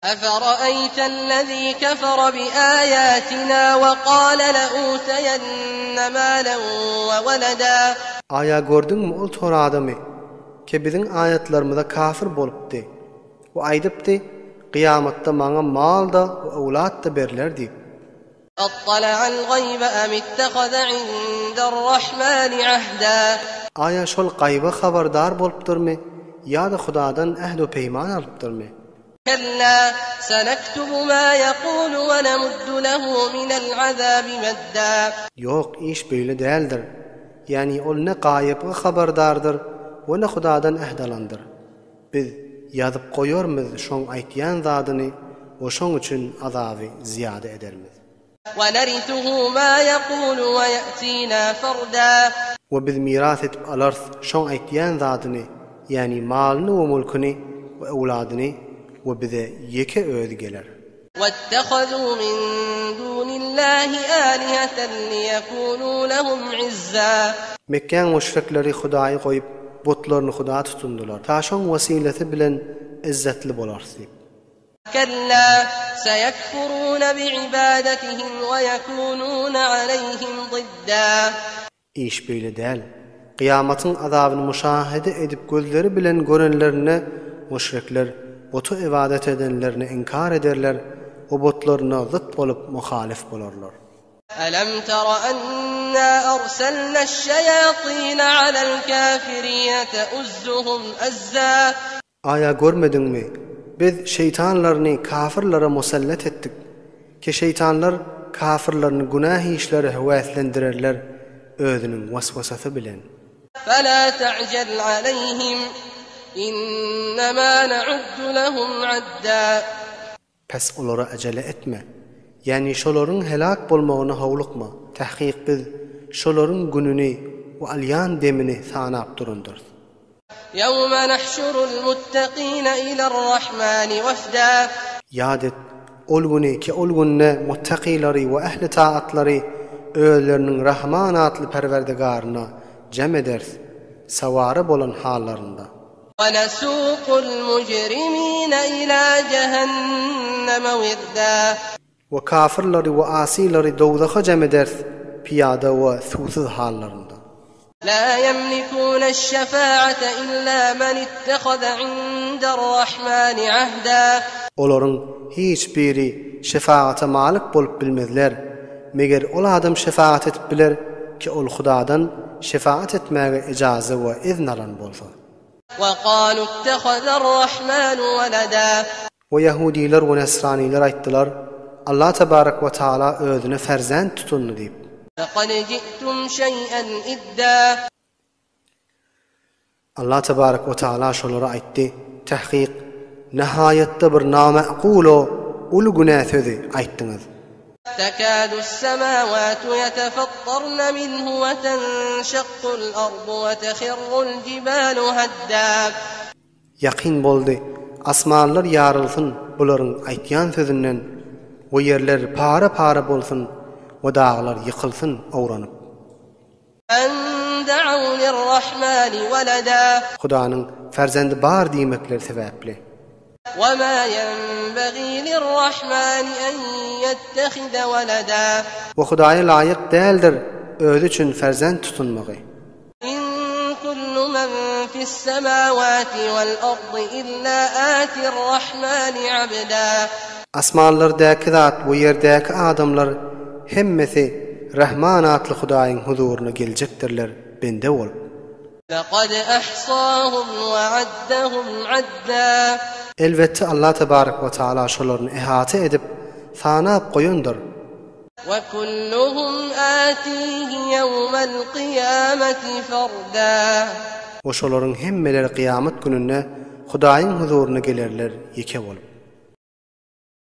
Efereýte ellezî kefere biâyâtinâ we kâle leûteýenne mâlen we weledâ. Aýa gördüňmi ol tor adamy, ki biziň aýatlarymyza kafir bolupdy we aýdypdy, Kyýamatda maňa mal-da we öwlat-da berler diýip. Attalaal gaýbe em ittehaze inderrahmani ahda. Aýa şol gaýba habardar bolupdyrmy ýa-da Hudadan ähd-u-peýman alypdyrmy? Kella, senektubu ma ýekulu we nemuddu lehu minel azabi medda. Ýok, iş beýle däldir. Ýagny ol ne gaýypga habardardyr we ne Hudadan ähd alandyr. Biz ýazyp goýarmyz şoň aýtýan zadyny we şoň üçin azaby zyýada edermiz. We nerithuhu ma ýekulu we ýe'tina farda. We biz miras edip alarys şoň aýtýan zadyny, ýagny malyny we mulkuny we öwladyny we bize ýeke özi geler. Wettehazû min dûnillâhi âliheten liýekûnû lehum izzâ. Mekgäň müşrikleri Hudaýy goýup, butlaryny huda tutundylar. Ta şoň wesilesi bilen yzzetli bolarys diýip. Kellä, seýekfurûne bi'ibâdetihim we ýekûnûne aleýhim zyddâ. Iş beýle däl. Kyýamatyň azabyny muşahede edip gözleri bilen görenlerinde müşrikler buta ybadat edenlerini inkar ederler we butlaryna zyt bolup muhalyf bolarlar. Elem tera enna arselneş-şeýatine alel-kafirine teuzzuhum ezza. Aýa görmediňmi, biz şeýtanlaryny kafyrlara musallat etdik, ki şeýtanlar kafyrlaryny günäh işlere höwäslendirerler özüniň waswasasy bilen. Fela ta'jel aleýhim, innema na'uddu lehum adda. Pes olara ejele etme. Ýagny şolaryň heläk bolmagyna howlukma. Tahkyk biz şolaryň gününi we alýan demini sanap durandyrys. Ýewme nahşurul muttakine iler-Rahmani wefda. Ýat et, ol güni ki ol günde muttakylary we ähli taatlary özleriniň Rahman atly Perwerdigaryna jem ederis, sawara bolan hallarynda. We nesukul mujrimine ila jehenneme wirda. We kafyrlary we asylary dowzaha jem ederis pyýada we suwsuz hallarynda. La ýemlikuneş-şefaate illa men ittehaze inde'r-Rahmani ahda. Olaryň hiç biri şefagata malyk bolup bilmezler, meger ol adam şefagat edip biler ki ol Hudadan şefagat etmäge ejaza we izn alan bolsa. Wegalu ittehazar-Rahmanu weleda. We ýahudylar we nesranylar aýtdylar, Allah tebarek we taala özüne ferzent tutundy diýip. Lekad ji'tum şeý'en idda. Allah tebarek we taala şolara aýtdy, Tahkyk, nahaýatda bir nama'kul-o uly günä sözi aýtdyňyz. Tekâdü s-semâvâtu yetefattarne minhu ve tenşakkul ardu ve tehirrul cibâlu haddâ. Ýakyn boldy, asmanlar ýarylsyn bularyň aýtýan sözünden we ýerler para-para bolsun we daglar ýykylsyn owranyp. En da'u lirrahmani weleda. Hudanyň ferzendi bar diýmekleri sebäpli. We ma ýenbagî lirrahmani en ýettehize weleda. We Hudaýa laýyk däldir özi üçin ferzent tutunmagy. In kullu men fis-semawati wal-ardy illa atir-rahmani abda. Asmanlardäki zat we ýerdäki adamlar hemmesi Rahman atly Hudaýyň huzuryna geljekdirler bende bolup. Lekad ahsahum we addahum adda. Elbetde Allah tebarek we taala şolaryny ehata edip, sanap goýandyr. We kulluhum atihi ýewmel kyýameti ferda. We şolaryň hemmeleri kyýamat gününde Hudaýyň huzuryna gelerler ýeke bolup.